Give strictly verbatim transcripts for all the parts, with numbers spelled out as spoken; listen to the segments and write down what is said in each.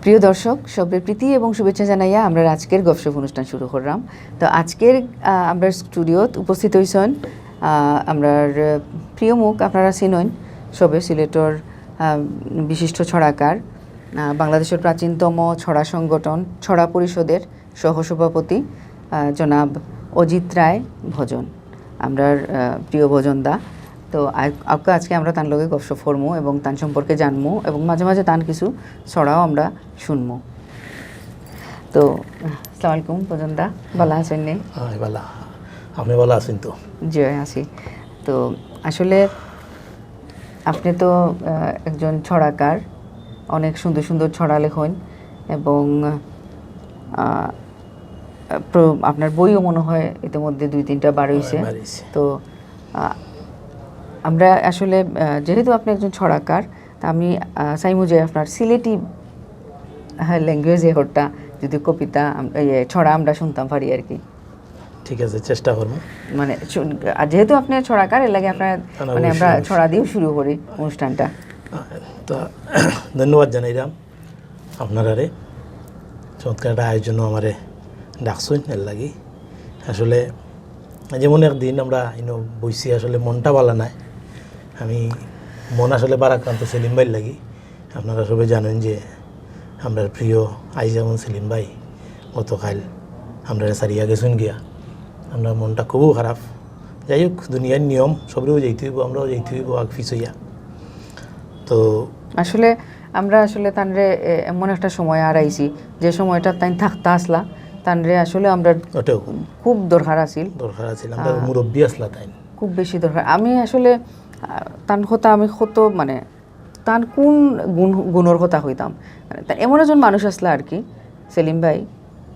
প্রিয় দর্শক, সবরে প্রীতি এবং শুভেচ্ছা জানাইয়া আমরা আজকের গপশপ অনুষ্ঠান শুরু করলাম। তো আজকের, আহ, আমরা স্টুডিওত উপস্থিত হইছেন, আহ, আমরার, আহ, প্রিয় মুখ, আপনারা চিনইন সবে, সিলেটর, আহ, বিশিষ্ট ছড়াকার, আহ, বাংলাদেশের প্রাচীনতম ছড়া সংগঠন ছড়া পরিষদের সহসভাপতি, আহ, জনাব অজিত রায় ভজন, আমরার, আহ, প্রিয় ভজন দা। তো আ-, আজকে আমরা তান লগে গপশপ করমু এবং তান সম্পর্কে জানমু এবং মাঝে মাঝে তান কিছু ছড়াও আমরা শুনমু। তো, আসসালামু আলাইকুম ভজন দা, ভালা আছইন নি? হ্যাঁ, ভালা। আপনি ভালা আছইন তো? জি, আছি। তো আসলে আপনি তো, আহ, একজন ছড়াকার, অনেক সুন্দর সুন্দর ছড়া লেখইন এবং, আহ, প্র-, আপনার বইও মনে হয় ইতিমধ্যে দুই তিনটা বার হইছে। বার হইছে। তো, আহ, আমরা আসলে, আহ, যেহেতু আপনি একজন ছড়াকার, তা আমি, আহ, চাইমু যে আপনার সিলেটি, হ্যাঁ, ল্যাঙ্গুয়েজে হরটা যদি কবিতা আম-, ইয়ে, ছড়া আমরা শুনতাম পারি আর কি। ঠিক আছে, চেষ্টা করমু। মানে, শুন-, আর যেহেতু আপনি ছড়াকার, এর লাগি আপনার, না, না, মানে, অবশ্যই, আমরা অবশ্যই। ছড়া দিয়েও শুরু করি অনুষ্ঠানটা। তো, ধন্যবাদ জানাইলাম আপনারারে। চমৎকার একটা আয়োজন আমারে ডাকছইন, এর লাগি। আসলে, যেমন একদিন আমরা ইনো বইছি, আসলে মনটা ভালা নাই। আমি মন আসলে ভারাক্রান্ত সেলিম ভাইর লাগি। আপনারা সবে জানইন যে আমরার প্রিয় আইজামন সেলিম ভাই গতকাল আমরারে ছাড়িয়া গেছইন গিয়া। আমরার মনটা খুবউ খারাপ। যাই হোক, দুনিয়ার নিয়ম, সবরেউ যাইতে হইব, আমরাও যাইতে হইব আগ পিছ হইয়া। তো আসলে আমরা আসলে তানরে, এ, এমন একটা সময় হারাইছি, যে সময়টা তাইন থাকতা আসলা, তানরে আসলে আমরা ওটাও। খুব দরকার আছিল। দরকার আছিল, আমরা আহ, মুরব্বী আসলা তাইন। খুব বেশি দরকার। আমি আসলে, আহ, তান কথা আমি কত, মানে, তান কোন গুণ, গুণর কথা কইতাম? মানে, তান এমন একজন মানুষ আসলা আর কি, সেলিম ভাই,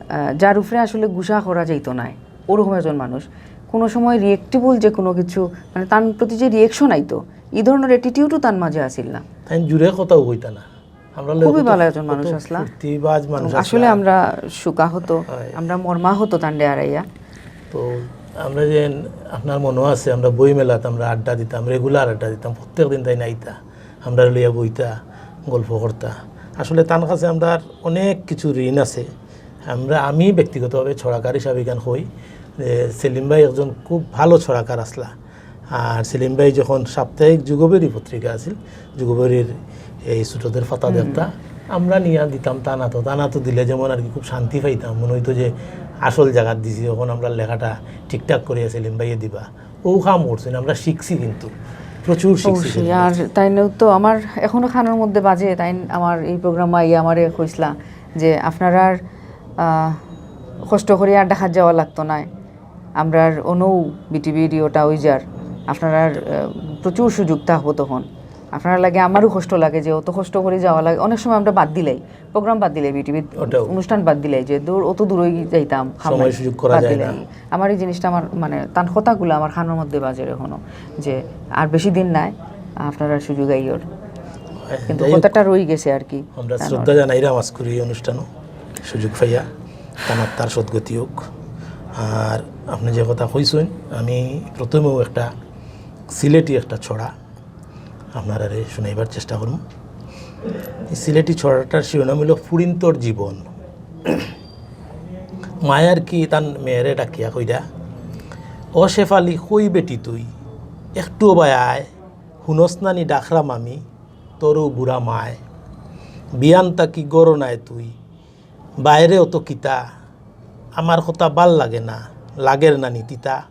আহ, যার উপরে আসলে গুসা করা যাইতো নায়, ওরকম একজন মানুষ। কোনো সময় রিয়েক্টিবল যে কোনো কিছু, মানে, তান প্রতি যে রিয়েকশন আইতো, এই ধরনের অ্যাটিটিউডও তার মাঝে আসিল না। তাইন জুরে কথাও কইতা না। আমরা খুবই ভালা একজন মানুষ আসলা। ফুর্তিবাজ মানুষ আসলা। আসলে আমরা শোকাহত, হয়। আমরা মর্মাহত তানরে হারাইয়া। তো আমরা যে, আপনার মনো আছে, আমরা বই মেলাত আমরা আড্ডা দিতাম, রেগুলার আড্ডা দিতাম, প্রত্যেক দিন তাইন আইতা, আমরারে লইয়া বইতা, গল্প করতা। আসলে তান কাছে আমরার অনেক কিছু ঋণ আছে। আমরা, আমি ব্যক্তিগতভাবে ছড়াকার হিসাবে ইখান কই যে সেলিম ভাই একজন খুব ভালো ছড়াকার আসলা। আর সেলিম ভাই যখন সাপ্তাহিক যুগবেরি পত্রিকা আছিল, যুগবেরির এই ছোটদের পাতা হুম। দেখতা, আমরা নিয়া দিতাম তান আতো, তান আতো দিলে যেমন আর কি খুব শান্তি পাইতাম, মনে হইতো যে আসল জাগাত দিছি, যখন আমরা লেখাটা ঠিকঠাক করিয়া সেলিম ভাইয়ে দিবা। ও কাম করছইন, আমরা শিখছি কিন্তু, প্রচুর শিখছি অবশ্যই। সেলিম ভাই। আর তাইন তো আমার এখনো কানর মধ্যে বাজে, তাইন আমার এই প্রোগ্রামে আইয়া আমারে কইছলা যে আপনারার, আহ, কষ্ট করি আর ঢাকাত যাওয়া লাগতো নায়, আমরার অনউ বিটিভি রেডিওটা ওই যার, আপনারার, আহ, প্রচুর সুযোগ থাকবো তখন। আপনারার লাগি আমারও কষ্ট লাগে যে অত কষ্ট করি যাওয়া লাগে, অনেক সময় আমরা বাদ দিলাই, প্রোগ্রাম বাদ দিলাই, বিটিভির ওটাও। অনুষ্ঠান বাদ দিলাই, যে দূর, অত দূরই যাইতাম, সময় হামলাই, সুযোগ করা বাদ যায় দিলাই। না। আমার এই জিনিসটা আমার, মানে, তান কথাগুলো আমার কানর মধ্যে বাজে এখনো, যে আর বেশি দিন নাই, আপনারার সুযোগ আইওর। হয়, কিন্তু যাই হোক, কথাটা রই গেছে আর কি। আমরা শ্রদ্ধা জানাইরাম আজকুর এই অনুষ্ঠানও সুযোগ পাইয়া, তান আত্মার সদ্গতি হোক। আর আপনি যে কথা কইছইন, আমি প্রথমেও একটা সিলেটি একটা ছড়া আপনারারে শুনাইবার চেষ্টা করমু। এই সিলেটি ছড়াটার শিরোনাম হইল ফুরিন্তর জীবন। মায়ার কি তান মেয়েরে ডাকিয়া কইরা, "ও শেফালি, কই বেটি তুই? একটু বায় আয়, হুনস নানি ডাকরাম আমি, তোরও বুড়া মায়। বিয়ান তাকি গরো নায় তুই, বাইরে অত কিতা, আমার কথা বাল লাগে না, লাগের নানি তিতা।"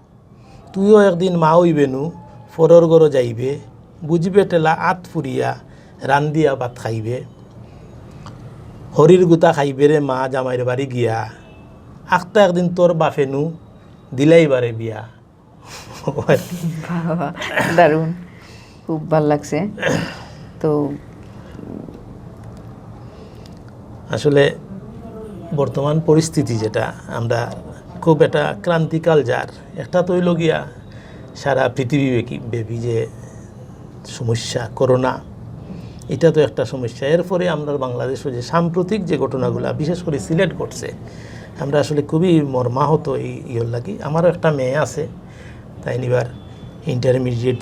তুইও একদিন মা অইবে নু, পরর ঘরো যাইবে, বুঝবে ঠেলা আত ফুরিয়া, রান্দিয়া ভাত খাইবে। হরির গুতা খাইবে রে মা জামাইর বাড়ি গিয়া, আখতা একদিন তোর বাফে নু, দিলাইবারে বিয়া। বাহ, বাহ, দারুণ, খুব ভালো লাগছে। তো আসলে বর্তমান পরিস্থিতি যেটা, আমরা খুব একটা ক্রান্তিকাল যার, একটা তো হইল গিয়া সারা পৃথিবী ব্যাপী, ব্যাপী যে সমস্যা, করোনা, এটা তো একটা সমস্যা। এরপরে আমরা বাংলাদেশও যে সাম্প্রতিক যে ঘটনাগুলা, বিশেষ করে সিলেট ঘটছে, আমরা আসলে খুবই মর্মাহত এই ইয়ের লাগি। আমারও একটা মেয়ে আছে, তাই নিবার ইন্টারমিডিয়েট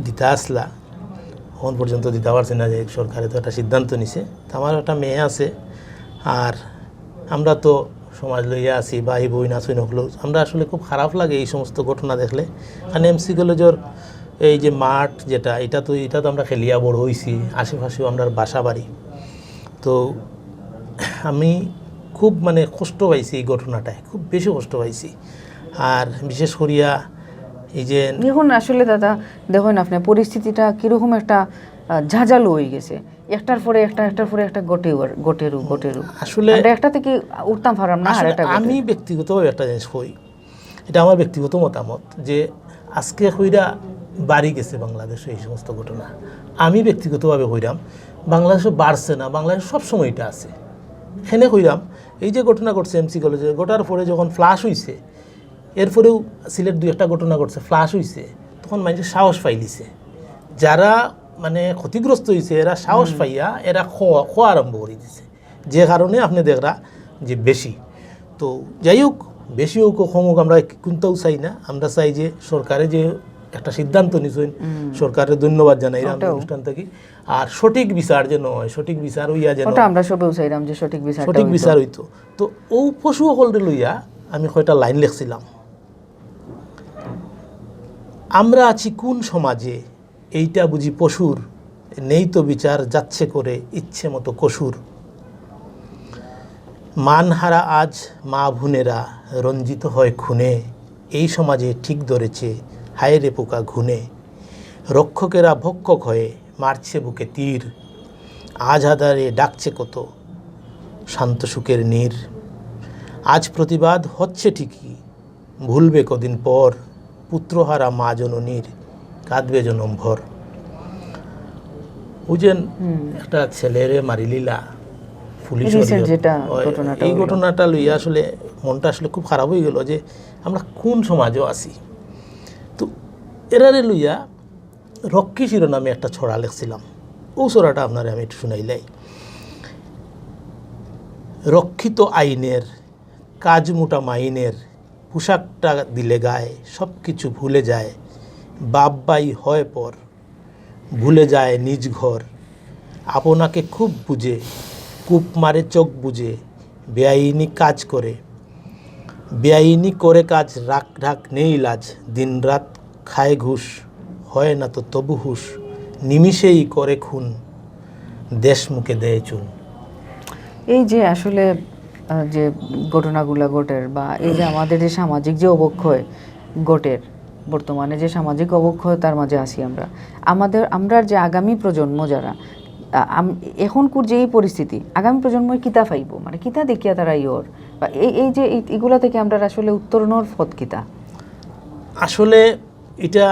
দিতা আসলা, এখন পর্যন্ত দিতা পারছে না, যে সরকারে তো একটা সিদ্ধান্ত নিছে। তো আমার একটা মেয়ে আছে, আর আমরা তো সমাজ লইয়া আছি, ভাই বইন আছইন হকল, আমরা আসলে খুব খারাপ লাগে এই সমস্ত ঘটনা দেখলে। কারণ এমসি কলেজর এই যে মাঠ যেটা, এটা তো, এটা তো আমরা খেলিয়া বড় হইছি, আশেপাশেও আমরার বাসা বাড়ি। তো আমি খুব মানে কষ্ট পাইছি এই ঘটনাটায়, খুব বেশি কষ্ট পাইছি। আর বিশেষ করিয়া এই যে এখন আসলে দাদা দেখইন আপনি পরিস্থিতিটা কিরকম একটা আহ, ঝাঁঝালো হয়ে গেছে, একটার পরে একটা, একটার পরে একটা ঘটের, ঘটের, ঘটের। আসলে আমরা একটা থেকে উঠতাম পারলাম না, আর আসলে একটা ঘটের। আমি ব্যক্তিগতভাবে একটা জিনিস কই, এটা আমার ব্যক্তিগত মতামত, যে আজকে কইরা বাড়ি গেছে বাংলাদেশে এই সমস্ত ঘটনা। আমি ব্যক্তিগতভাবে কইরাম, বাংলাদেশে বাড়ছে না, বাংলাদেশে সবসময় এটা আছে। এখানে কইরাম, এই যে ঘটনা ঘটছে এমসি কলেজে, ঘটার পরে যখন ফ্লাশ হইছে, এরপরেও সিলেট দুই একটা ঘটনা ঘটছে, ফ্লাশ হইছে, তখন মানুষের সাহস পাইলিছে। যারা মানে ক্ষতিগ্রস্ত হইছে, এরা সাহস পাইয়া এরা খোয়া, খোয়া আরম্ভ করে দিছে, যে কারণে আপনি দেখরা যে বেশি। তো যাই হোক, বেশি হোক, কম হোক, আমরা কোনটাও চাই না। আমরা চাই যে সরকারে যে একটা সিদ্ধান্ত নিছইন, সরকারে ধন্যবাদ জানাইলাম ওটাও। অনুষ্ঠান থাকি। আর সঠিক বিচার যেন হয়, সঠিক বিচার হইয়া যেন ওটা আমরা সবেও চাইলাম যে সঠিক বিচারটা সঠিক হইতো। বিচার হইতো। তো ও পশু হকলরে লইয়া আমি কয়টা লাইন লেখছিলাম। আমরা আছি কোন সমাজে, এইটা বুঝি পশুর, নেই তো বিচার, যাচ্ছে করে ইচ্ছে মতো কসুর। মানহারা আজ মা ভুনেরা রঞ্জিত হয় খুনে, এই সমাজে ঠিক ধরেছে হায় রে পোকা ঘুনে। রক্ষকেরা ভক্ষক হয়ে মারছে বুকে তীর, আজ আধারে ডাকছে কত শান্ত সুখের নীর। আজ প্রতিবাদ হচ্ছে ঠিকই, ভুলবে কদিন পর পুত্রহারা মা জননীর কাঁদবে জনমভর। বুঝেন, একটা ছেলেরে মারিলিলা পুলিশ। Recent যেটা ঘটনাটা এই হইল। ঘটনাটা লইয়া আসলে মনটা আসলে খুব খারাপ হয়ে গেল যে আমরা কোন সমাজও আছি। তো এরারে লইয়া রক্ষী শিরোনামে একটা ছড়া লেখছিলাম। ও ছড়াটা আপনারে আমি একটু শুনাইলাই। রক্ষিত আইনের কাজ মোটা মাইনের, পোশাকটা দিলে গায়ে, সব কিছু ভুলে যায়। বাপ ভাই হয় পর, ভুলে যায় নিজ ঘর। আপনাকে খুব বুঝে, কূপ মারে চোখ বুঝে, বেআইনি কাজ করে। বেআইনি করে কাজ, রাখ ঢাক নেই লাজ। দিনরাত খায় ঘুষ, হয় না তো তবু হুঁশ। নিমিষেই করে খুন, দেশ মুখে দেয় চুন। এই যে আসলে আহ, যে ঘটনাগুলা ঘটের বা এই যে আমাদের যে সামাজিক যে অবক্ষয় ঘটের, বর্তমানে যে সামাজিক অবক্ষয়তার মাঝে আছি আমরা, আমাদের, আমরার যে আগামী প্রজন্ম যারা, আ-, আম-, এখনকুর যে এই পরিস্থিতি, আগামী প্রজন্মই কিতা পাইব, মানে কিতা দেখিয়া তারা ইয়র, বা এই, এই যে এই, এগুলা থেকে আমরা আসলে উত্তরণর পথ কিতা? আসলে এটা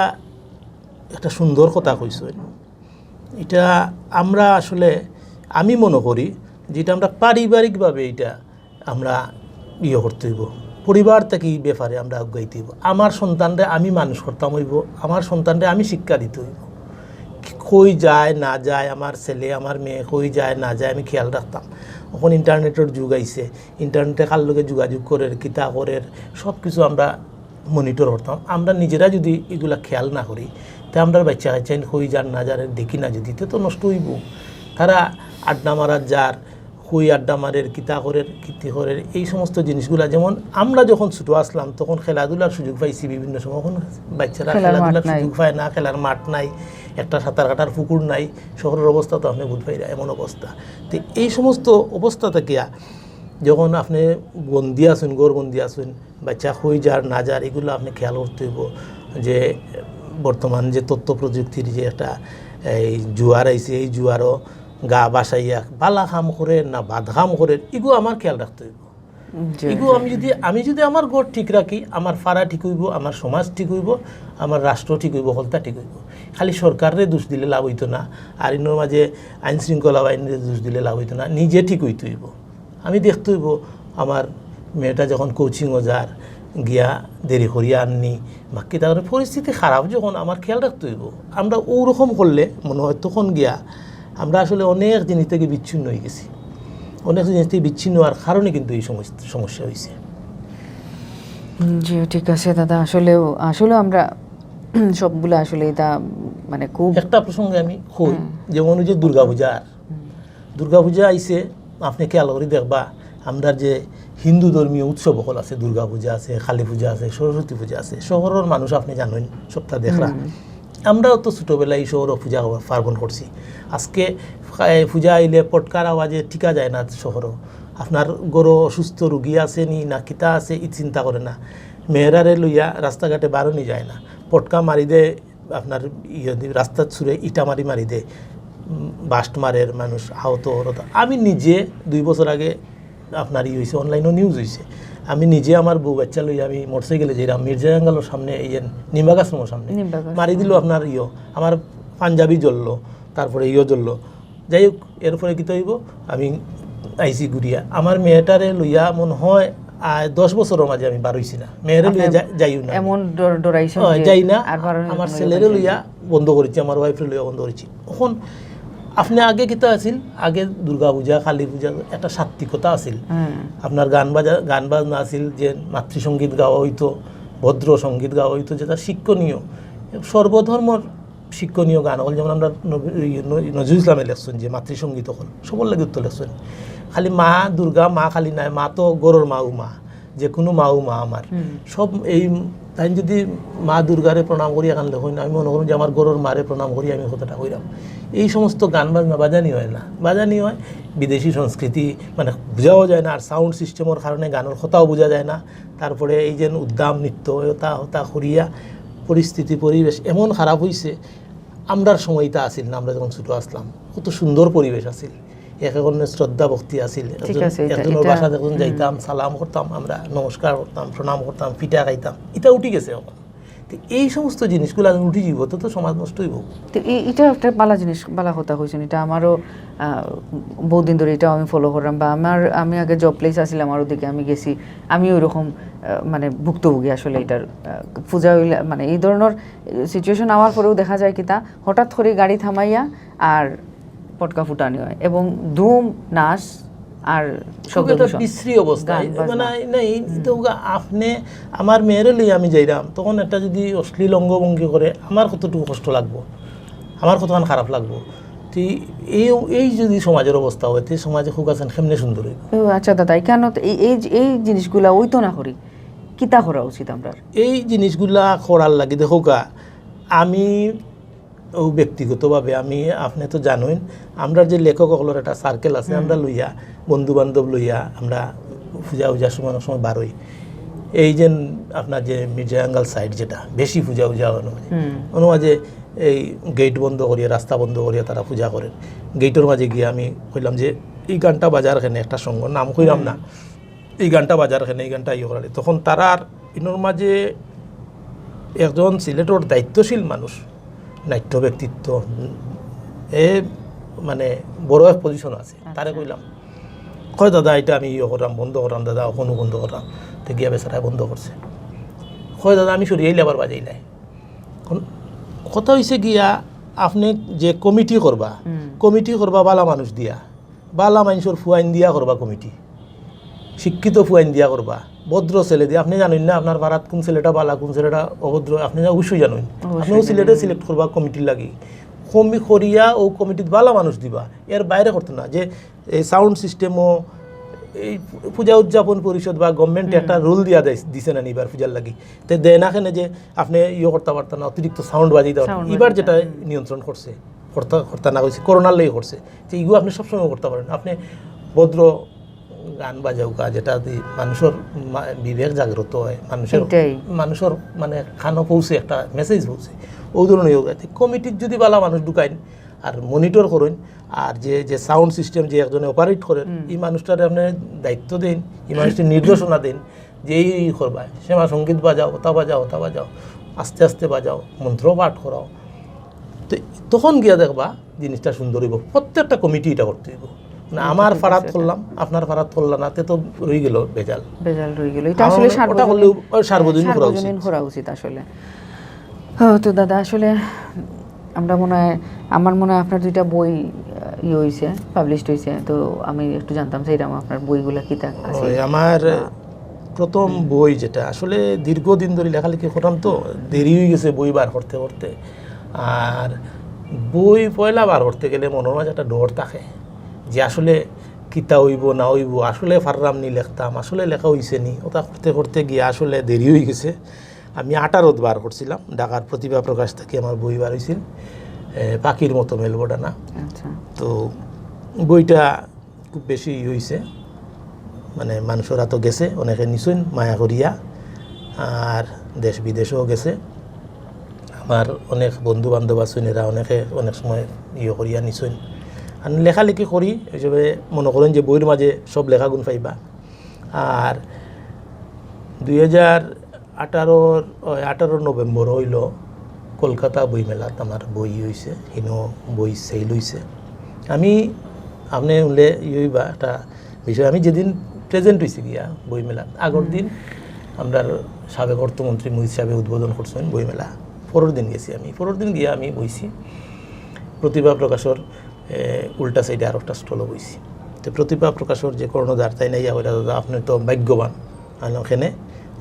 একটা সুন্দর কথা কইছো। এটা আমরা আসলে, আমি মনে করি যে এটা আমরা পারিবারিকভাবে এটা আমরা ইয়ে করতে হইব, পরিবার থেকে এই ব্যাপারে আমরা আগাইতে হইব। আমার সন্তানরে আমি মানুষ করতাম হইব, আমার সন্তানরে আমি শিক্ষা দিতে হইব। কই যায় না যায়, আমার ছেলে আমার মেয়ে কই যায় না যায় আমি খেয়াল রাখতাম। এখন ইন্টারনেটের যুগ আইছে, ইন্টারনেটে কার লগে যোগাযোগ করের, কিতা করের, সব কিছু আমরা মনিটর করতাম। আমরা নিজেরা যদি এগুলা খেয়াল না করি, তে আমরা বাচ্চা কাচ্চা কই যার না যার দেখি না যদি, তে তো নষ্ট হইব। তারা আড্ডা মারার যার, কই আড্ডা মারের, কিতা করের, কিতি করের, এই সমস্ত জিনিসগুলা। যেমন আমরা যখন ছোটো আসলাম তখন খেলাধুলার সুযোগ পাইছি বিভিন্ন সময়, এখন বাচ্চারা খেলার মাঠ খেলাধুলার নাই। সুযোগ পায় না, খেলার মাঠ নাই, একটা সাঁতার কাটার পুকুর নাই, শহরের অবস্থা তো আপনি বুঝ পাইরা এমন অবস্থা। তো এই সমস্ত অবস্থা থাকিয়া যখন আপনি বন্দি আছেন, ঘর বন্দি আছেন, বাচ্চা কই যার না যার, এগুলো আপনি খেয়াল করতে হইব যে বর্তমান যে তথ্য প্রযুক্তির যে একটা এই জুয়ার আইছে, এই জুয়ারও গা বাসাইয়া বালা কাম করে না বাদ কাম করে, এগুলো আমার খেয়াল রাখতে হইব। জি, এগুলো আমি যদি, আমি যদি আমার ঘর ঠিক রাখি, আমার ফাড়া ঠিক হইব, আমার সমাজ ঠিক হইব, আমার রাষ্ট্র ঠিক হইব, হলতা ঠিক হইব। খালি সরকাররে দোষ দিলে লাভ হইতো না, আর ইনোর মাঝে আইন শৃঙ্খলা বাহিনীরে দোষ দিলে লাভ হইতো না, নিজে ঠিক হইতে হইব। আমি দেখতে হইব আমার মেয়েটা যখন কোচিংও যার, গিয়া দেরি করিয়া আননি, বাকি তারপরে পরিস্থিতি খারাপ যখন আমার খেয়াল রাখতে হইব। আমরা ওরকম করলে মনে হয় তখন গিয়া আমরা আসলে অনেক জিনিস থেকে বিচ্ছিন্ন হয়ে গেছি। অনেক জিনিস থেকে বিচ্ছিন্ন হওয়ার কারণে কিন্তু এই সমস্যা, সমস্যা হয়েছে। হুম, জি, ঠিক আছে দাদা। আসলেও, আসলে আমরা সবগুলা আসলে এটা মানে খুব একটা প্রসঙ্গে আমি কই, যেমন ওই যে দুর্গাপূজা, আর দুর্গাপূজা আইছে, আপনে খেয়াল করি দেখবা, আমরার যে হিন্দু ধর্মীয় উৎসব অকল আছে, দুর্গা পূজা আছে, কালী পূজা আছে, সরস্বতী পূজা আছে, শহরর মানুষ আপনে জানইন, সবটা দেখরা। আমরাও তো ছোটবেলায় এই শহরো পূজা পার্বণ করছি। আজকে, এ, পূজা আইলে পটকার আওয়াজে টিকা যায় না শহরো। আপনার ঘরো অসুস্থ রুগী আছে নি না কিতা আছে, ই চিন্তা করে না। মেয়েরারে লইয়া রাস্তাঘাটে বারনি যায় না। পটকা মারি দে, আপনার ইয়ে দি-, রাস্তাত ছুড়ে ইটা মারি মারি দে, উম, বাস্ট মারের মানুষ, আহত অর। আমি নিজে দুই বছর আগে আপনার ই হইছে, অনলাইনও নিউজ হইছে, আমি নিজে আমার বউ বাচ্চা লইয়া আমি মোটরসাইকেলে যাইরাম মির্জা জাঙ্গালর সামনে, এই যে নিমবাগ আশ্রমর সামনে, নিমবাগ আশ্রম। মারি দিল আপনার ইয়ো, আমার পাঞ্জাবি জ্বললো, তারপরে ইয়ো জ্বললো। যাই হোক, এরপরে কিতা হইব, আমি আইছি ঘুরিয়া। আমার মেয়েটারে লইয়া মনে হয়, আয়, দশ বছরর মাঝে আমি বার হইছি না। মেয়েরে লইয়া আপনি যা-, যাইও না। এমন ডর-, ডরাইছেন অয়, যে যাই না। আর বার হইতে আমার কোনো ছেলেরে ইয়ে লইয়া বন্ধ করেছি, আমার ওয়াইফরে লইয়া বন্ধ করেছি। এখন আপনে আগে কিতা আছিল? আগে দুর্গা পূজা, কালী পূজা একটা সাত্ত্বিকতা আছিল। আপনার গান বাজা-, গান বাজনা আছিল, যে মাতৃসঙ্গীত গাওয়া হইতো, ভদ্র সঙ্গীত গাওয়া হইতো, যেটা শিক্ষণীয়। সর্বধর্মর শিক্ষণীয় গান অকল, যেমন আমরা নব-, এই ন-, নজরুল ইসলামে লেখছেন যে মাতৃসঙ্গীত অকল, সবর লাগি উত্তর লেখছেন। খালি মা দুর্গা, মা কালী নায়, মা তো গরুর মাও মা, যে কোনো মাও মা আমার। সব এই তাই যদি মা দুর্গারে প্রণাম করি এখান লেখইন, আমি মনে করুন যে আমার গরুর মারে প্রণাম করি আমি কথাটা কইরাম। এই সমস্ত গান বাজনা বাজানি হয় না, বাজানি হয় বিদেশি সংস্কৃতি, মানে বুঝাও যায় না, আর সাউন্ড সিস্টেমর কারণে গানের কথাও বোঝা যায় না। তারপরে এই যে উদ্দাম নৃত্য, ওটা হতা করিয়া পরিস্থিতি পরিবেশ এমন খারাপ হইছে, আমরার সময়টা আছিল না, আমরা যখন ছোট আসলাম, কত সুন্দর পরিবেশ আছিল, এক একজনের শ্রদ্ধা ভক্তি আছিল। ঠিক একজন, আছে, এটা, একজনের এটা, বাসাত একজন হুম। যাইতাম, সালাম করতাম, আমরা নমস্কার করতাম, প্রণাম করতাম, পিঠা খাইতাম, এটা উঠি গেছে এখন। তো এই সমস্ত জিনিসগুলো যখন উঠি যাব, তো, তো সমাজ নষ্ট হইব। তো এই, এটা একটা ভালা জিনিস, ভালা কথা কইছেন। এটা আমারও, আহ, বহুত দিন ধরে এটাও আমি ফলো করলাম। বা আমার, আমি আগে জব প্লেস আছিলাম, আর ওদিকে আমি গেছি, আমি ওইরকম, আহ, মানে ভুক্তভোগী আসলে এটার। আহ, পূজা হইলে, মানে এই ধরনের সিচুয়েশন আমার পরেও দেখা যায় কিতা, হঠাৎ করে গাড়ি থামাইয়া আর পটকা ফুটানি হয় এবং ধুম, নাচ আর খুব শব্দ একটা দূষণ। বিশ্রী অবস্থা। গান বাজনা। মানে, নাই, হুম। তো আপনি, আমার মেয়েরে লই আমি যাইরাম, তখন একটা যদি অশ্লীল অঙ্গভঙ্গি করে, আমার কতটুকু কষ্ট লাগবো, আমার কতখান খারাপ লাগবো। তো এই, এই যদি সমাজের অবস্থা হয়, তো সমাজে খুব আছেন কেমনে সুন্দর হইব? ও আচ্ছা দাদা, এই কেন তো এই, এই, এই জিনিসগুলা ওই তো না করি, কিতা করা উচিত আমরা? এই জিনিসগুলা করার লাগি দেখো কা, আমি ও ব্যক্তিগতভাবে আমি, আপনি তো জানেন, আমরা যে লেখক অকলর একটা সার্কেল আছে, হুম। আমরা লইয়া, বন্ধু বান্ধব লইয়া, আমরা পূজা উজার সময় অনেক সময় বারই। এই যে আপনার যে মির্জা আঙ্গাল সাইড যেটা, বেশি পূজা উজা অনো মাঝে, হুম। অনো মাঝে এই গেট বন্ধ করিয়া, রাস্তা বন্ধ করিয়া তারা পূজা করেন। গেটর মাঝে গিয়া আমি কইলাম যে, "এই গানটা বাজার কেনে একটা সঙ্গ, নাম কইলাম না।" হুম। এই গানটা বাজার কেনে, এই গানটা ইয়ে করার। তখন তারার ইনোর মাঝে একজন সিলেটর দায়িত্বশীল মানুষ, নাট্য ব্যক্তিত্ব, এ মানে বড় এক পজিশন আছে, আচ্ছা। তারে কইলাম, কয়, "দাদা, এটা আমি ইয়ে করলাম, বন্ধ করলাম দাদা, অখনও বন্ধ করলাম।" তো গিয়া বেচারায় বন্ধ করছে। কয়, "দাদা, আমি সরিয়াইলে আবার বাজাইলাই।" এখন কথা হইছে গিয়া, আপনি যে কমিটি করবা, হুম। কমিটি করবা ভালা মানুষ দিয়া, ভালা মানুষর ফুয়াইন দিয়া করবা কমিটি, শিক্ষিত ফুয়াইন দিয়া করবা, ভদ্র ছেলে দিয়া। আপনি জানেন না আপনার পাড়াত কোন ছেলেটা ভালা, কোন ছেলেটা অভদ্র, আপনি অবশ্যই জানেন। অবশ্যই আপনি ওই জানেন। ছেলেটা সিলেক্ট করবা কমিটির লাগি, কমি করিয়া ও কমিটিত ভালা মানুষ দিবা, এর বাইরে করতে না। যে এই সাউন্ড সিস্টেমও এই পূজা উদযাপন পরিষদ বা গভর্নমেন্ট হুম। একটা রুল দিয়া দেয়, দিছে না নিবার পূজার লাগি, তে দেয় না কেনে যে আপনি ইয়ে করতে পারতেন না, অতিরিক্ত সাউন্ড বাজাইতে পারতেন। সাউন্ড এবার বাজাইতে, যেটা হুম। নিয়ন্ত্রণ করছে, করতে, করতে না কইছে, করোনার লাগি করছে। তো এগুলো আপনি সবসময় করতে পারেন। আপনি ভদ্র গান বাজাউকা, যেটা দি মানুষের মা-, বিবেক জাগ্রত হয়, মানুষের, এটাই। মানুষের মানে কানো পৌঁছে, একটা মেসেজ পৌঁছে, ওই ধরনের ইয়ে। তো কমিটির যদি ভালা মানুষ ঢুকাইন আর মনিটর করেন, আর যে, যে সাউন্ড সিস্টেম যে একজনে অপারেট করেন, হুম। এই মানুষটারে আপনি দায়িত্ব দেন, এই মানুষটি নির্দেশনা দেন, যে এই, এই করবা, শ্যামা সঙ্গীত বাজাও, ওটা বাজাও, ওটা বাজাও, আস্তে আস্তে বাজাও, মন্ত্র পাঠ করাও। তো তখন গিয়া দেখবা জিনিসটা সুন্দর হইব। প্রত্যেকটা কমিটি এটা করতে হইব। না, এটা আমার ঠিক পাড়াত আছে, এটা। করলাম, আপনার পাড়াত করলাম না, তে তো রয়ে গেল ভেজাল। ভেজাল রয়ে গেল। এটা আমার আসলে মনে হয় ওটা করলে সার্বজনীন, ওই সার্বজনীন করা সার্বজনীন উচিত। করা উচিত আসলে। হ্যাঁ, তো দাদা, আসলে আমরা মনে হয়, আমার মনে হয় আপনার দুইটা বই, আহ, ইয়ে হইছে, পাবলিশড হইছে। তো আমি একটু জানতাম চাইরাম আপনার বইগুলা কিতা আছে। ওই আমার না। প্রথম হুম। বই যেটা, আসলে দীর্ঘদিন ধরে লেখালেখি করতাম তো, দেরি হয়ে গেছে বই বার করতে করতে। আর বই পয়লা বার করতে গেলে মনের মাঝে একটা ডর থাকে যে আসলে কিতা অইবো না অইবো, আসলে পাররাম নি লেখতাম, আসলে লেখা অইছে নি, ওটা করতে করতে গিয়া আসলে দেরি অই গেছে। আমি আঠারোত বার করছিলাম, ঢাকার প্রতিভা প্রকাশ থাকি আমার বই বার অইছিল, এ, পাখির মতো মেলবো ডানা। আচ্ছা। তো বইটা খুব বেশি ই অইছে, মানে, মানষর আতো গেছে, অনেকে নিছইন মায়া করিয়া, আর দেশ বিদেশেও গেছে। আমার অনেক বন্ধু বান্ধব আছইন, এরা অনেকে অনেক সময় ইয়ে করিয়া নিছইন। আর লেখালেখি করি, হিসাবে মনে করেন যে বইর মাঝে সব লেখাগুন পাইবা। আর দুই হাজার আঠারোর, ওই আঠারো নভেম্বর অইল কলকাতা বইমেলাত আমার বই অইছে, হিনো বই সেল অইছে। আমি, আপনে উল্লে ই অইবা একটা বিষয়, আমি যেদিন প্রেজেন্ট অইছি গিয়া বইমেলাত, আগর দিন আমরার সাবেক অর্থমন্ত্রী মুহিত সাহেবে উদ্বোধন করছইন বইমেলা, পরের দিন গেছি আমি, পরের দিন গিয়া আমি বইছি প্রতিভা প্রকাশর, এ, উল্টা সাইডে আর একটা স্টলও বইছি। তো প্রতিভা প্রকাশর যে কর্ণধার, তাইন আইয়া কইরা, "দাদা, আপনে তো ভাগ্যবান।" আর ওখানে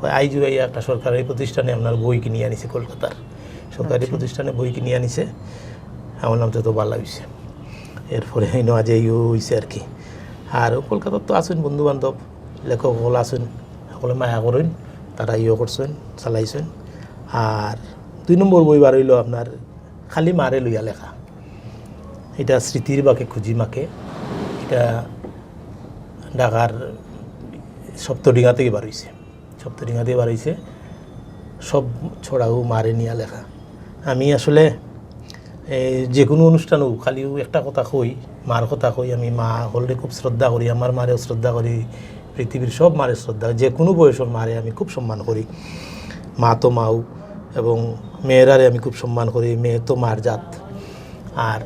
কয়, "আইজ আইয়া একটা সরকারি প্রতিষ্ঠানে আপনার বই কিনিয়া আনিছে কলকাতার। সরকারি আচ্ছা। প্রতিষ্ঠানে বই কিনিয়া আনিছে।" আমি বললাম, "তে তো ভালা অইছে।" এরপরে ইনো আজ ইও অইছে আর কি। আর কলকাতাত তো আছইন বন্ধু বান্ধব, লেখক অকল আছইন, সকলে মায়া করইন, তারা ইও করছইন, চালাইছইন। আর দুই নম্বর বই বার অইল আপনার খালি মারে লইয়া লেখা। এটা স্মৃতির বাঁকে খুঁজি মাকে। এটা ঢাকার সপ্তডিঙা থেকে বার অইছে। সপ্তডিঙা থেকে বার অইছে। সব ছড়াও মারে নিয়া লেখা। আমি আসলে, এ, যে কোনো অনুষ্ঠানও খালিও একটা কথা কই, মার কথা কই। আমি মা হকলরে খুব শ্রদ্ধা করি, আমার মারেও শ্রদ্ধা করি, পৃথিবীর সব মারে শ্রদ্ধা, যে কোনো বয়সর মারে আমি খুব সম্মান করি। মা তো মাও, এবং মেয়েরারে আমি খুব সম্মান করি, মেয়ে তো মার জাত। আর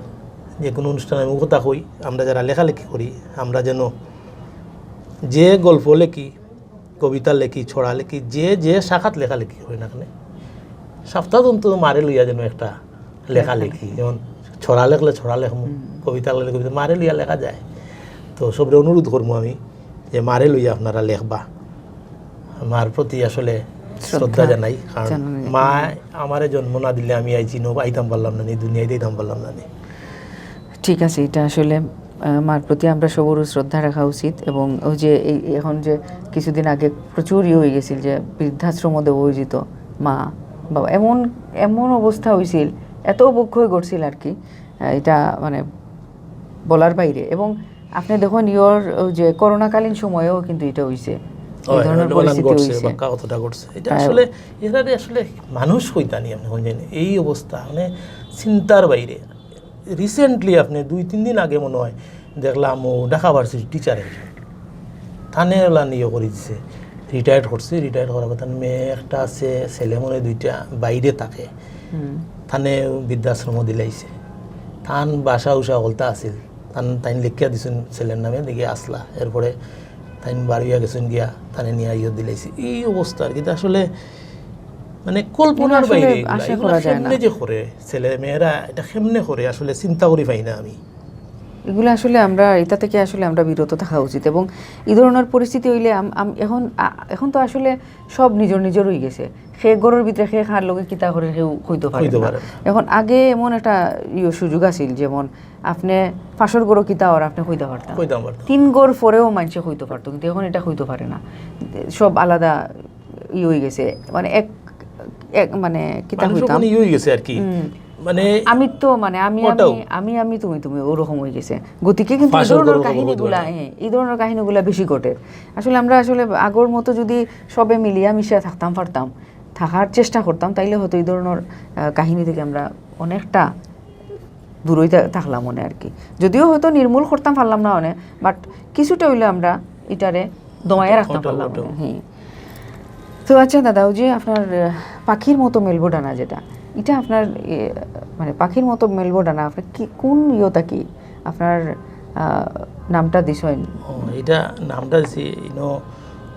যে কোনো অনুষ্ঠানে আমি কথা কই, আমরা যারা লেখালেখি করি, আমরা যেন যে গল্প লেখি, কবিতা লেখি, ছড়া লেখি, যে, যে শাখাত লেখালেখি করি না কেন, সপ্তাহ অন্তত মারে লইয়া যেন একটা লেখা লেখি। যেমন ছড়া লেখলে ছড়া লেখমু, কবিতা লেখলে কবিতা, মারে লইয়া লেখা যায়। তো সবরে অনুরোধ করমু আমি যে মারে লইয়া আপনারা লেখবা। মার প্রতি আসলে শ্রদ্ধা জানাই, কারণ মা আমারে জন্ম না দিলে আমি আইজ ইনো আইতাম পারলাম না নি, দুনিয়াত আইতাম পারলাম না নি। ঠিক আছে, এটা আসলে, আহ, মার প্রতি আমরা সবরও শ্রদ্ধা রাখা উচিত। এবং ওই যে এই, এখন যে কিছুদিন আগে প্রচুর ইয়ে হয়ে গেছিল যে বৃদ্ধাশ্রম দেওয়া হয়ে যেত মা বাবা, এমন, এমন অবস্থা হয়েছিল, এত অবক্ষয় ঘটছিল আর কি, আহ, এটা মানে বলার বাইরে। এবং আপনি দেখুন, ইয়োর ওই যে করোনাকালীন সময়েও কিন্তু এটা হইছে, এই ধরনের পরিস্থিতি হইছে। এটা আসলে, এরারে আসলে মানুষ কইতা নি আপনি, এই অবস্থা, মানে, চিন্তার বাইরে। রিসেন্টলি আপনি দুই তিন দিন আগে মনে হয় দেখলাম ও ঢাকা ভার্সিটির টিচার একজন, তানে ওলা নিয়ে করে দিছে, রিটায়ার্ড করছে। রিটায়ার্ড করার কথা, মেয়ে একটা আছে, ছেলে মনে হয় দুইটা, বাইরে থাকে। তানে বৃদ্ধাশ্রম দিলাইছে। তান বাসা উষা হকলতা আছিল, তান, তাইন লেখিয়া দিছইন ছেলের নামে, দেখি আসলা। এরপরে তাইন বাড়িয়া গেছইন গিয়া, তানে নিয়া ইয়ে দিলাইছে। এই অবস্থা আর কি। এটা আসলে, মানে, কল্পনার বাইরে। এগুলা কেমনে যে করে ছেলে মেয়েরা, এটা কেমনে করে আসলে চিন্তা করি পাই না আমি। এগুলো আসলে আমরা, এটা থেকে আসলে আমরা বিরত থাকা উচিত। এবং এই ধরনের পরিস্থিতি হইলে আম-, আম-, এখন, আ-, এখন তো আসলে সব নিজর নিজর হয়ে গেছে। সে ঘরের ভিতরে সে কার লগে কিতা করে কেউ কইতে পারে না। এখন আগে এমন একটা ইয়ে সুযোগ আছিল, যেমন আপনি পাশর ঘরো কিতা অর আপনি কইতে পারতেন, তিন ঘর পরেও মানুষে কইতে পারতো, কিন্তু এখন এটা কইতে পারে না। সব আলাদা ইয়ে হয়ে গেছে, মানে এক, এক মানে কিতা কইতাম, ইয়ে হয়ে গেছে আর কি। মানে আমি তো, মানে আমি, আমি, আমি, আমি, তুমি, তুমি, ওরকম হয়ে গেছে। গতিকে কিন্তু এই ধরনের কাহিনীগুলা, হ্যাঁ, এই ধরনের কাহিনীগুলা বেশি ঘটে। আসলে আমরা আসলে আগর মতো যদি সবে মিলিয়া মিশিয়া থাকতাম পারতাম, থাকার চেষ্টা করতাম, তাইলে হয়তো এই ধরনের, আহ, কাহিনী থেকে আমরা অনেকটা দূরই থা-, থাকলাম মনে আর কি। যদিও হয়তো নির্মূল করতাম পারলাম না অনে, but কিছুটা হইলে আমরা এটারে দমাইয়া রাখতাম পারলাম মনে। হ্যাঁ। তো আচ্ছা দাদা, ওই যে আপনার, আহ, পাখির মতো মেলবো ডানা যেটা, এটা আপনার, এ, মানে পাখির মতো মেলবো ডানা, আপনার কি, কোন ইয়েটা কি আপনার, আহ, নামটা দিছইন? ও, এটা নামটা দিছি, ইনো,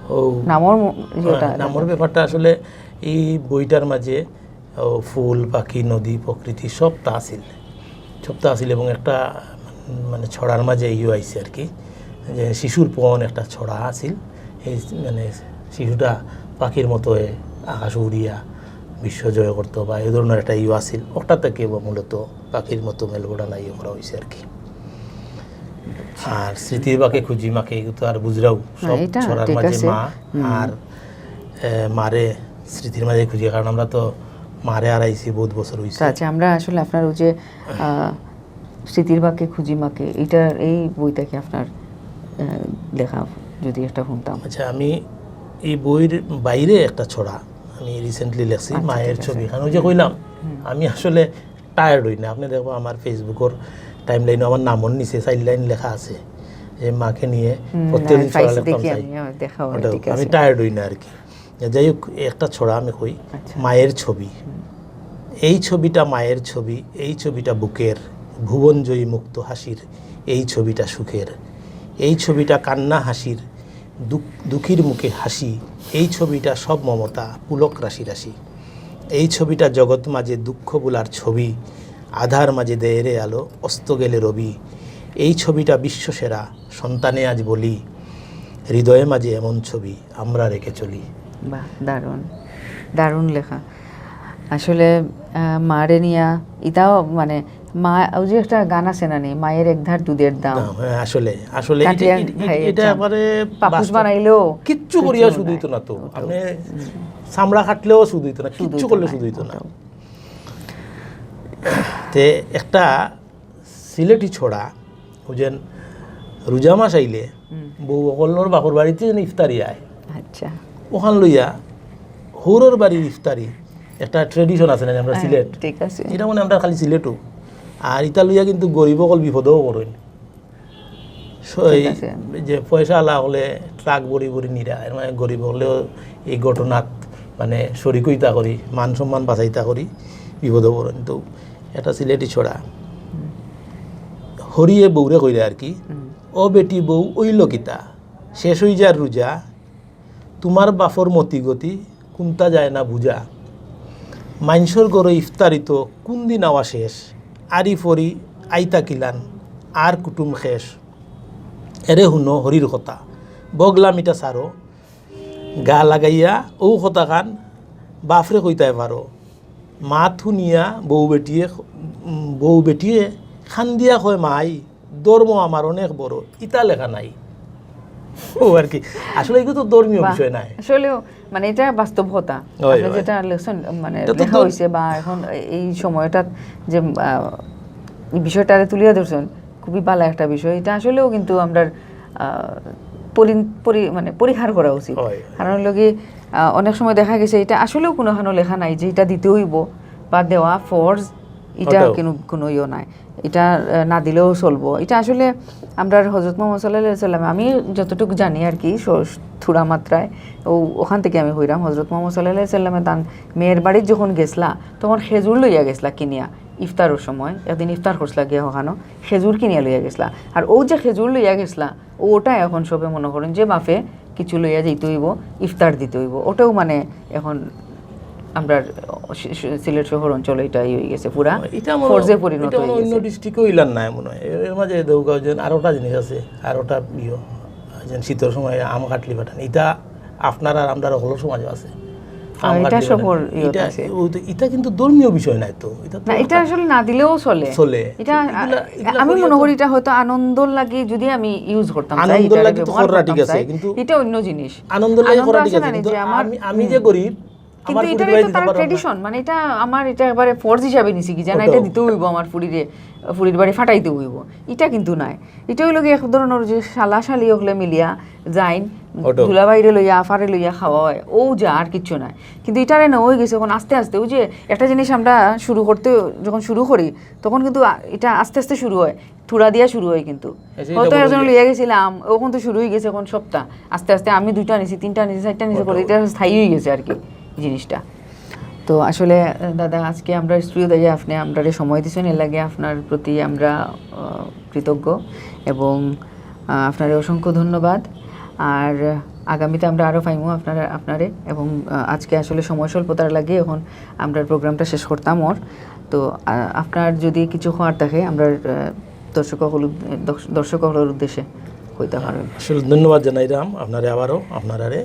ও, নামর ম-, ইয়েটা, হ্যাঁ, নামর ব্যাপারটা আসলে এই বইটার মাঝে ও, ফুল, পাখি, নদী, প্রকৃতি সবটা আছিল, সবটা আছিল। এবং একটা, মানে, ছড়ার মাঝে ইয়ে আইছে আর কি, যে শিশুর পণ একটা ছড়া আছিল। এই, মানে, শিশুটা পাখির মতো হয়ে আকাশ উড়িয়া বিশ্ব জয় করতো বা এই ধরনের একটা ইয়ে আছিল, ওটা থেকে মূলত পাখির মতো মেলবো ডানা ইয়ে করা হয়েছে আর কি। আর স্মৃতির বাঁকে খুঁজি মাকে, এগুলো তো আর বুঝরাও, সব এটা ছড়ার ঠিক মাঝে আছে। মা আর এ, মারে স্মৃতির মাঝে খুঁজি, কারণ আমরা তো মারে হারাইছি বহুত বছর অইছে। আচ্ছা, আমরা আসলে আপনার ওই যে আহ, স্মৃতির বাঁকে খুঁজি মাকে, এটার এই বইটা কি আপনার আহ, লেখা, যদি একটা শুনতাম? আচ্ছা, আমি এই বইর বাইরে একটা ছড়া আমি রিসেন্টলি লেখছি, আচ্ছা, মায়ের ঠিক আছে। ছবি। কারণ ওই যে কইলাম, আমি আসলে টায়ার্ড হই না। আপনি দেখবো আমার ফেসবুকর টাইম লাইনে আমার নামর নিচে চাইর লাইন লেখা আছে যে মাকে নিয়ে প্রত্যেকদিন পাইছি, ছড়া লেখতাম দেখি চাই। আমি, আমার দেখা হয়, ওটাও, ঠিক আমি আছে। টায়ার্ড হই না আর কি। যাই হোক, একটা ছড়া আমি কই, আচ্ছা। মায়ের ছবি। এই ছবিটা মায়ের ছবি, এই ছবিটা বুকের, ভুবন জয়ী মুক্ত হাসির, এই ছবিটা সুখের। এই ছবিটা কান্না হাসির, দুঃখ, দুঃখীর মুখে হাসি। এই ছবিটা সব মমতা, পুলক রাশি রাশি। এই ছবিটা জগৎ মাঝে দুঃখ বুলার ছবি, আধার মাঝে দেয় রে আলো, অস্ত গেলে রবি। এই ছবিটা বিশ্বসেরা, সন্তানে আজ বলি, হৃদয়ে মাঝে এমন ছবি আমরা রেখে চলি। বাহ, দারুণ, দারুণ লেখা। আসলে আহ, মারে নিয়া, এটাও মানে মা, ওই যে একটা গান আছে না নি, মায়ের এক ধার দুধের দাম। না, হ্যাঁ, আসলে, আসলে এটা, কাটিয়া এটা, এটা, খাইয়ে এটা চাম। একবারে পাপুস বাস্তব। বানাইলেও কিচ্ছু কিছু করিয়া নাই। শুধু হইতো না তো। ওটাও। আপনি চামড়া কাটলেও শুধু হইতো না, শুধু কিচ্ছু হইতো করলে না, শুধু হইতো না। ওটাও। তে একটা সিলেটি ছড়া, বুঝেন, রোজা মাস আইলে বউ অকলর বাপর বাড়িতে যেন ইফতারি আয়, আচ্ছা। ওখান লইয়া হৌরর বাড়ির ইফতারি একটা ট্রেডিশন আছে না আমরা হ্যাঁ, সিলেট, ঠিক আছে। এটা মানে আমরা খালি সিলেটও। আর ইটা লইয়া কিন্তু গরিব অকল বিপদেও পড়ইন। স-, এই আছে। যে পয়সা আলা হলে ট্রাক ভরি ভরি নিরা, এর মানে গরিব হলেও এই ঘটনাত মানে শরিক হইতা করি, মান সম্মান বাঁচাইতা করি, বিপদে পড়ইন। তো এটা সিলেটি ছড়া। হরিয়ে বউরে কইরা আর কি, "ও বেটি বউ, অইল কিতা? শেষ হই যার রোজা, তোমার বাপর মতি গতি কুন্তা যায় না বুঝা। মাইনষর ঘরো ইফতারি তো কুন দিন আওয়া শেষ, আরি ফরি আইতা কিলান, আর কুটুম শেষ। এরে হুনো হরির কথা, বগলামিটা সারো, গা লাগাইয়া ও কথাখান বাপরে কইতায় পারো।" মাত হুনিয়া বউ বেটিয়ে, উম, বউ বেটিয়ে খান্দিয়া কয়, "মাই, ধর্ম আমার অনেক বড়, ইতা লেখা নাই।" ও আর কি, আসলে এগুলো তো ধর্মীয় বাহ, বিষয় নাই। আসলেও মানে এটা বাস্তব কথা। হয়, আপনি হয়। যেটা লেখছেন, মানে এটা তো লেখা ধর- হয়েছে বা এখন এই সময়টা যে আহ, এই বিষয়টারে তুলিয়া ধরছেন, খুবই ভালো একটা বিষয়। এটা আসলেও কিন্তু আমরা আহ, পরি-, পরি-, মানে পরিহার করা উচিত। হয়। কারণ হলো কি, আহ, অনেক সময় দেখা গেছে এটা আসলেও কোনোখানো লেখা নাই যে এটা দিতে হইব বা দেওয়া ফরজ, এটা ওটাও। কোনো, কোনো ইয়ে নাই। এটা আহ, না দিলেও চলবো। এটা আসলে আমরা হজরত মোহাম্মদ সাল্লাহ সাল্লাম, আমি যতটুকু জানি আর কি, স-, থুড়া মাত্রায় ও ওখান থেকে আমি হইলাম, হজরত মোহাম্মদ সাল্লাহ সাল্লামে তার মেয়ের বাড়িত যখন গেছলা, তখন খেজুর লইয়া গেছলা কিনিয়া ইফতারর সময়। একদিন ইফতার করছলা গিয়া ওখানো, খেজুর কিনিয়া লইয়া গেছলা। আর ও যে খেজুর লইয়া গেছলা, ওটা এখন সবে মনে করেন যে বাপে কিছু লইয়া যাইতে হইব, ইফতার দিতে হইব। ওটাও মানে এখন আমরা সি-, সি-, সিলেট শহর অঞ্চলে এটাই হয়ে গেছে, পুরা এটা মনে ফরজে পরিণত এটা মনে হয়ে অন্য গেছে। ডিস্ট্রিক্টও ইলান নাই মনে হয়। এর মাঝে দেউগাঁও যে আরোটা জিনিস আছে, আরোটা ইয়ে, যেন শীতর সময় আম কাটলি পাঠান, এটা আপনার আর আমরা হকলর সমাজে আছে। আম হ্যাঁ, এটা কাটলি পাঠান। সবর ইয়েত এটা, আছে। ও তো, এটা কিন্তু ধর্মীয় বিষয় নাই তো। এটা তো না, এটা আসলে না দিলেও চলে। চলে। এটা এগুলা, এগুলা আমি করিয়া মনে তো করি এটা হয়তো আনন্দর লাগি যদি আমি ইউজ করতাম চাই, আনন্দর এটারে লাগি তো ব্যবহার করা করতাম ঠিক আছে, চাই, কিন্তু এটা অন্য জিনিস। আনন্দর লাগি আনন্দ করা ঠিক আছে আছে, না নি কিন্তু যে আমার, আমি, আমি যে গরিব, কিন্তু আমার এটা ফুরির বাড়ি তো দিতে তার পারলাম না। ট্রেডিশন, মানে এটা আমার, এটা একবারে ফরজ হিসাবে নিছি কি জানা, ওটাও। এটা দিতে হইব আমার ফুরিরে, ফুরির বাড়ি ফাটাইতে হইব, এটা কিন্তু নাই। এটা হইলো কি এক ধরনের যে শালা শালি হকলে মিলিয়া যাইন, ওটাও। দুলাভাইরে লইয়া, আফারে লইয়া খাওয়া হয়, ও যা, আর কিচ্ছু নাই। কিন্তু এটারে না হয়ে গেছে এখন আস্তে আস্তে। ওই যে একটা জিনিস আমরা শুরু করতে, যখন শুরু করি, তখন কিন্তু আ-, এটা আস্তে আস্তে শুরু হয়, থুড়া দিয়া শুরু হয় কিন্তু। এই যে হয়তো এটা একজন বলে লইয়া গেছিলাম, ওখান তো শুরুই গেছে এখন সপ্তাহ, আস্তে আস্তে আমি দুইটা নিছি, তিনটা নিছি, চারটা নিছি করে, ওটাও। এটা স্থায়ী হয়ে গেছে আর কি জিনিসটা। তো আসলে আহ, দাদা, আজকে আমরা স্টুডিও দিয়ে আপনি আমরারে সময় দিচ্ছেন, এর লাগে আপনার প্রতি আমরা আহ, কৃতজ্ঞ এবং আহ, আপনারে অসংখ্য ধন্যবাদ। আর আহ, আগামীতে আমরা আরও পাইমু আপনারা, আপনারে। এবং আহ, আজকে আসলে সময় স্বল্পতার লাগে এখন আমরা প্রোগ্রামটা শেষ করতাম ওর। তো আহ, আপনার যদি কিছু হওয়ার থাকে, আমরা আহ, দর্শক হকল-, দর্শ-, দর্শক হকলর উদ্দেশ্যে কইতে পারেন। আসলে ধন্যবাদ জানাইলাম আপনারে, আবারও আপনারারে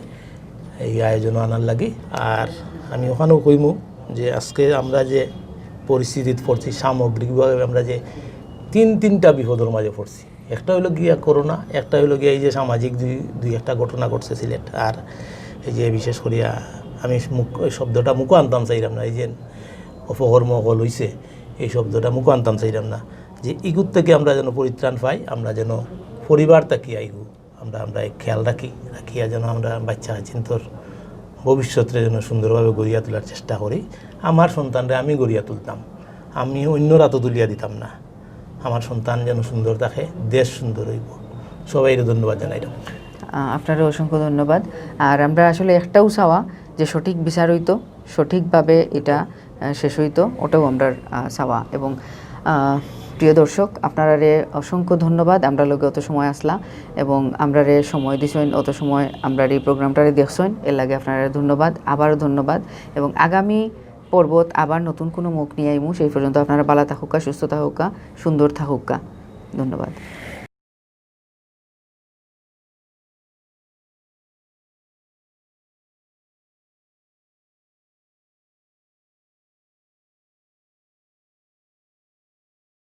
এই আয়োজন আনার লাগি। আর আমি ওখানেও কইমু যে আজকে আমরা যে পরিস্থিতিত পড়ছি, সামগ্রিকভাবে আমরা যে তিন তিনটা বিপদর মাঝে পড়ছি, একটা হইল গিয়া করোনা, একটা হইল গিয়া এই যে সামাজিক দুই দুই একটা ঘটনা ঘটছে সিলেট। আর এই যে বিশেষ করিয়া আমি মুখ, ওই শব্দটা মুখো আনতাম চাইলাম না, এই যে অপকর্ম অকল হইছে, এই শব্দটা মুখো আনতাম চাইলাম না। যে ইগুর থেকে আমরা যেন পরিত্রাণ পাই, আমরা যেন পরিবার থাকি আইগু, আমরা আমরা খেয়াল রাখি, রাখিয়া যেন আমরা বাচ্চা চিন্তর ভবিষ্যতরে যেন সুন্দরভাবে গড়িয়া তোলার চেষ্টা করি। আমার সন্তানরে আমি গড়িয়া তুলতাম, আমি অন্যরা তো তুলিয়া দিতাম না। আমার সন্তান যেন সুন্দর থাকে, দেশ সুন্দর হইব। সবাইরে ধন্যবাদ জানাইলাম। আহ, আপনারও অসংখ্য ধন্যবাদ। আর আমরা আসলে একটাও চাওয়া যে সঠিক বিচার হইতো, সঠিকভাবে এটা আহ, শেষ হইতো, ওটাও আমরার আহ, চাওয়া। এবং আহ, প্রিয় দর্শক, আপনারারে অসংখ্য ধন্যবাদ, আমরার লগে অত সময় আসলা এবং আমরারে সময় দিছইন, অত সময় আমরার এই প্রোগ্রামটারে দেখছইন, এর লাগি আপনারারে ধন্যবাদ, আবারও ধন্যবাদ। এবং আগামী পর্বত আবার নতুন কোনো মুখ নিয়ে আইমু। সেই পর্যন্ত আপনারা ভালা থাকুক্কা, সুস্থ থাকুক্কা, সুন্দর থাকুক্কা। ধন্যবাদ।